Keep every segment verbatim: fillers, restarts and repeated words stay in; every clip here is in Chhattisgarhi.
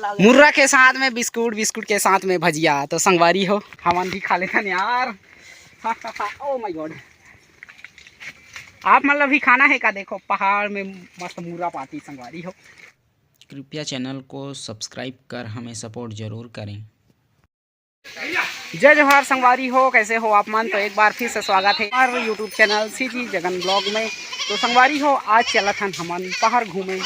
मुर्रा के साथ में बिस्कुट, बिस्कुट के साथ में भजिया। तो संगवारी हो, हमन भी खा लेथन यार। Oh my God। आप मन ला भी खाना है का? देखो, पहाड़ में मस्त मुर्रा पाती, संगवारी हो। कृपया चैनल को सब्सक्राइब कर हमें सपोर्ट जरूर करें। जय जोहार संगवारी हो, कैसे हो आप मन? तो एक बार फिर से स्वागत है हमारे YouTube channel CG Jagan blog में। तो संगवारी हो, आज चलत हन हमन पहाड़ घूमे।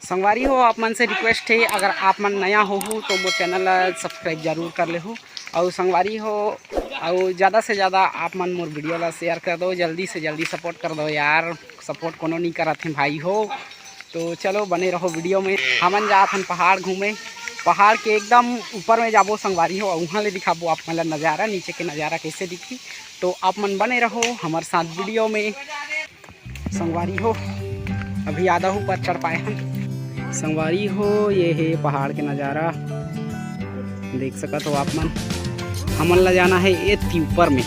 संगवारी हो, आप मन से रिक्वेस्ट है, अगर आप मन नया हो हो तो मोर चैनल ला सब्सक्राइब जरूर कर लेहू। और संगवारी हो, और ज़्यादा से ज़्यादा आप मन मोर वीडियो ला शेयर कर दो, जल्दी से जल्दी सपोर्ट कर दो यार। सपोर्ट कोनो नहीं करत हैं भाई हो। तो चलो, बने रहो वीडियो में। हमन जात हन पहाड़ घूमे, पहाड़ के एकदम ऊपर में जाबो संगवारी हो, उहाँ ले दिखाबो आप मन ला नज़ारा, नीचे के नज़ारा कैसे दिखी। तो आप मन बने रहो हमर साथ वीडियो में। संगवारी हो, अभी आधा ऊपर चढ़ पाए हन। संगवारी हो, ये है पहाड़ के नज़ारा, देख सकत हो आप मन। हमन ला जाना है एती ऊपर में,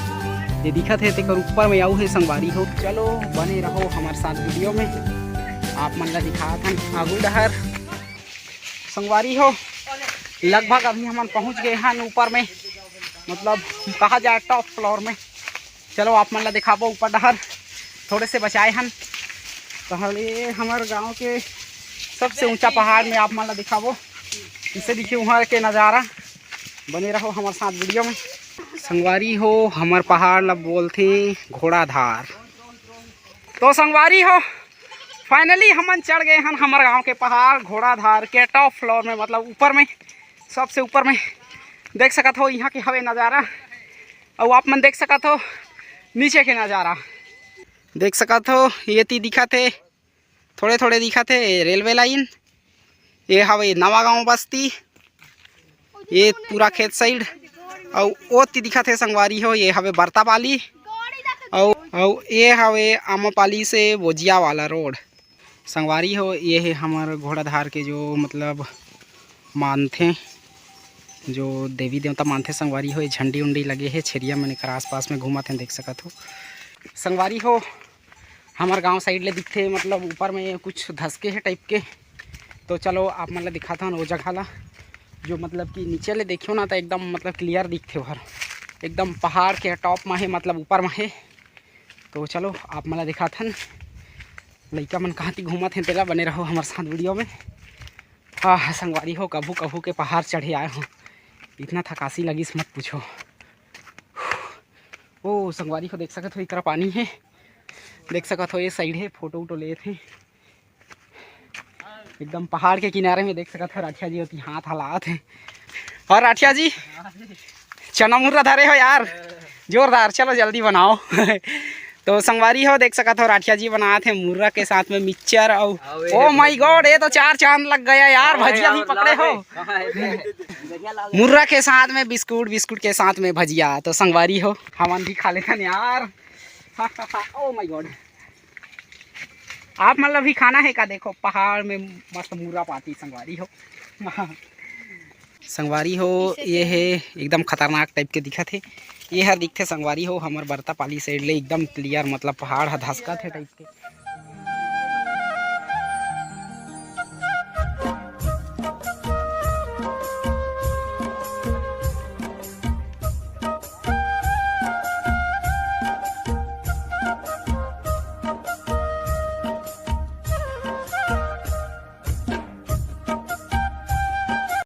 ये दिखत है तेकर ऊपर में आऊ है संगवारी हो। चलो, बने रहो हमर साथ वीडियो में, आप मन ला दिखात हन आगू डहर। संगवारी हो, लगभग अभी हमन पहुंच गए हन ऊपर में, मतलब कहा जाए टॉप फ्लोर में। चलो, आप मन ला दिखाबो ऊपर डहर, थोड़े से बचाए हन। तो ये हमर गांव के सबसे ऊंचा पहाड़ में आप मन ला दिखाबो, इसे देखिए वहाँ के नज़ारा। बने रहो हमर साथ वीडियो में। संगवारी हो, हमर पहाड़ ला बोलथे घोड़ाधार। तो संगवारी हो, फाइनली हमन चढ़ गए हन हमर गांव के पहाड़ घोड़ाधार के टॉप फ्लोर में, मतलब ऊपर में, सबसे ऊपर में। देख सकत हो यहाँ के हवे नज़ारा, अउ आप मन देख सकत हो नीचे के नज़ारा। देख सकत हो, ये ती दिखत हे, थोड़े थोड़े दिखत हे रेलवे लाइन। ये हवे नवा गांव बस्ती, ये पूरा खेत साइड। अउ ओती दिखत हे संगवारी हो, ये हवे बरता पाली, अउ अउ ये हवे आमापाली से बोजिया वाला रोड। संगवारी हो, ये हे हमर घोड़ाधार के जो मतलब मानथे, जो देवी देवता मानथे संगवारी हो। ये झंडी उंडी लगे हे, छेरिया मन एकर आसपास में घूमत हे, देख सकत हो संगवारी हो। हमर गांव साइड ले दिखथे, मतलब ऊपर में कुछ धसके हे टाइप के। तो चलो आप मन ला दिखाथन वो जगह ला, जो मतलब कि नीचे ले देखियो ना तो एकदम मतलब क्लियर दिखथे ओहर, एकदम पहाड़ के टॉप में हे, मतलब ऊपर में हे। तो चलो आप मन ला दिखाथन, लइका मन कहाँ ती घूमत हे तेला। बने रहो हमर साथ वीडियो में। हाँ हाँ संगवारी हो, कभू कभू के पहाड़ चढ़े आए हो, इतना थकासी लगिस मत पूछो। ओ संगवारी हो, देख सकत हो एकरा पानी हे, देख सकत हो ये साइड हे, फोटो वोटो लेत हे। एकदम पहाड़ के किनारे में देख सकत हो राठिया जी ओती हाथ हलात हे। और राठिया जी, चना मुर्रा धरे हो यार, जोरदार। चलो जल्दी बनाओ। तो संगवारी हो, देख सकत हो राठिया जी बनात हे मुर्रा के साथ में मिक्सचर। और ओ माय गॉड, ये तो चार चांद लग गया यार, भजिया भी पकड़े हो। मुर्रा के साथ में बिस्कुट, बिस्कुट के साथ में भजिया। तो संगवारी हो, हमन भी खा लेथन यार। ओ माय गॉड, आप मन ला भी खाना हे का? देखो पहाड़ में मस्त मुर्रा पाती संगवारी हो। संगवारी हो, ये हे एकदम खतरनाक टाइप के दिखत हे। ये हर दिखथे संगवारी हो, हमर बरता पाली साइड ले एकदम क्लियर, मतलब पहाड़ ह धसकत हे टाइप के।